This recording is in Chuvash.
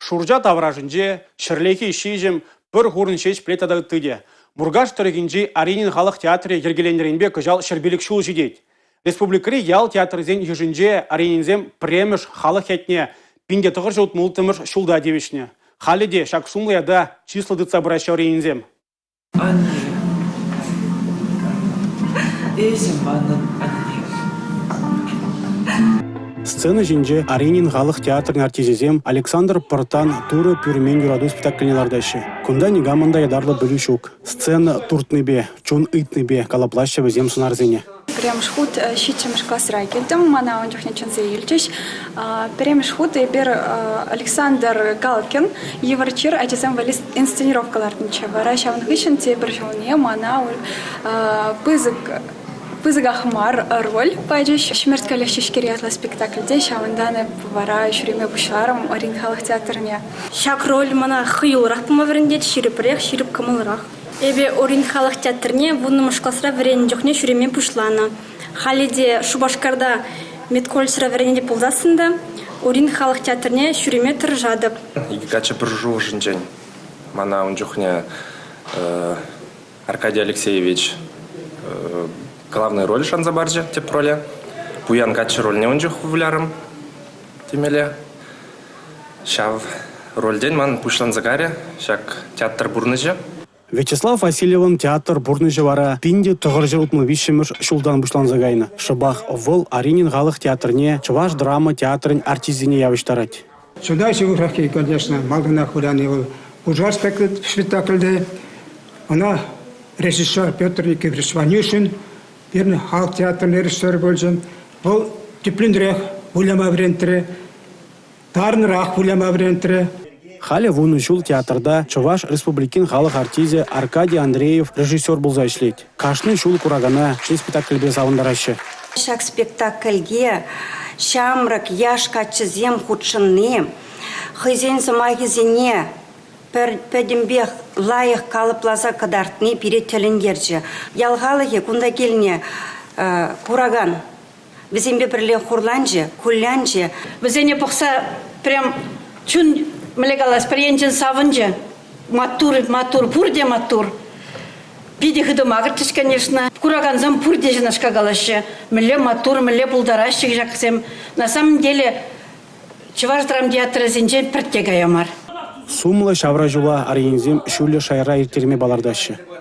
Шурча таврашӗнче, Ҫӗрлехи ҫиҫӗм, Пӗр хурӑн ҫеҫ пӗлет тата ытти те. Муркаш тӑрӑхӗнчи Оринин халӑх театрӗ йӗркеленнӗренпе кӑҫал 105 ҫул ҫитет. Республикӑри ял театрӗсен йышӗнче орининсем пӗрремӗш халӑх ятне 1966-мӗш ҫулта тивӗҫнӗ. Халӗ те ҫак сумлӑ ята чыслӑ тытса пыраҫҫӗ орининсем. Анне, эсӗ манӑн анне. Сцена ҫинче Оринин халӑх театрӗн артисчӗсем Александр Пӑрттан «Турӑ пӳрмен юрату» спектакльне лартаҫҫӗ. Кунта никамӑн та ятарлӑ пӗлӳ ҫук. Сцена туртнипе, чун ыйтнипе калӑплаҫҫӗ вӗсем сӑнарсене. Пӗрремӗш хут ҫиччӗмӗш класра килтӗм. Мана ун чухне чӗнсе илчӗҫ. Пӗрремӗш хут эпир Александр Галкин «Йывӑр чир ачасем валли» инсценировка лартнӑччӗ. Вара ҫавӑн хыҫҫӑн тепӗр ҫулне мана пысӑк пысӑках мар роль пачӗҫ. «Ҫӗмӗрт каллех ҫеҫкере» ятлӑ спектакльте ҫавӑнтан эп вара ҫӳреме пуҫларӑм Оринин халӑх театрне. Ҫак роль мана хӑюлӑрах пулма вӗрентет, ҫирӗпрех, ҫирӗп кӑмӑлрах. Эпӗ Оринин халӑх театрне вуннӑмӗш класра вӗреннӗ чухне ҫӳреме пуҫланӑ. Халӗ те Шупашкарта медколледжра вӗренетӗп пулсассӑн та Оринин халӑх театрне ҫӳреме тӑрӑшатӑп. Икӗ каччӑ пӗр шухӑшӗнчен мана ун чухне Аркадий Алексеевич главный роль шанса парчӗ, тӗп роле. Пуян каччӑ рольне ун чух вылярӑм темелле. Ҫав рольтен ман пуҫланса кайрӗ ҫак театр пурнӑҫӗ. Вячеслав Васильевӑн театр пурнӑҫӗ вара 1963-мӗш ҫултан пуҫланса кайнӑ. Шӑпах вӑл Оринин халӑх театрне Чӑваш драма театрӗн артисчӗсене явӑҫтарать. Чуна ҫывӑхраххи, конечно, малтанах выляни вӑл «Пушар» спектакльте. Ӑна режиссер Петр Никифорович Ванюшин, пирӗн халӑх театрӗн режиссерӗ пулчӗ. Вӑл тӗплӗнрех выляма вӗрентрӗ. Тарӑнрах выляма вӗрентрӗ. Халӗ вунӑ ҫул театрта Чӑваш Республикин халӑх артисчӗ Аркадий Андреев режиссер пулса ӗҫлет. Кашни ҫул куракана ҫӗнӗ спектакльпе савӑнтараҫҫӗ. Ҫак спектакльте ҫамрӑк яш каччӑсем хутшӑнни хӑйсен сӑмахӗсене пӗтӗмпех лайӑх калӑпласа кӑтартни пире тӗлӗнтерчӗ. Ял халӑхӗ кунта килнӗ куракан Вӗсемпе пӗрле хурланчӗ, куллянчӗ. Вӗсене пӑхса прям чун, мӗнле калас, пӗр енчен савӑнчӗ. Маттур, маттур, пурте маттур. Питӗ хытӑ макӑрчӗҫ, конечно. Куракансем пурте ҫынашка калаҫҫӗ. Мӗнле маттур, мӗнле пултараҫҫӗ ҫаксем. На самом деле Чӑваш драмтеатрӗсенчен пӗртте кая мар. Сумлӑ ҫавра ҫула орининсем ҫӳллӗ шайра ирттерме палӑртаҫҫӗ.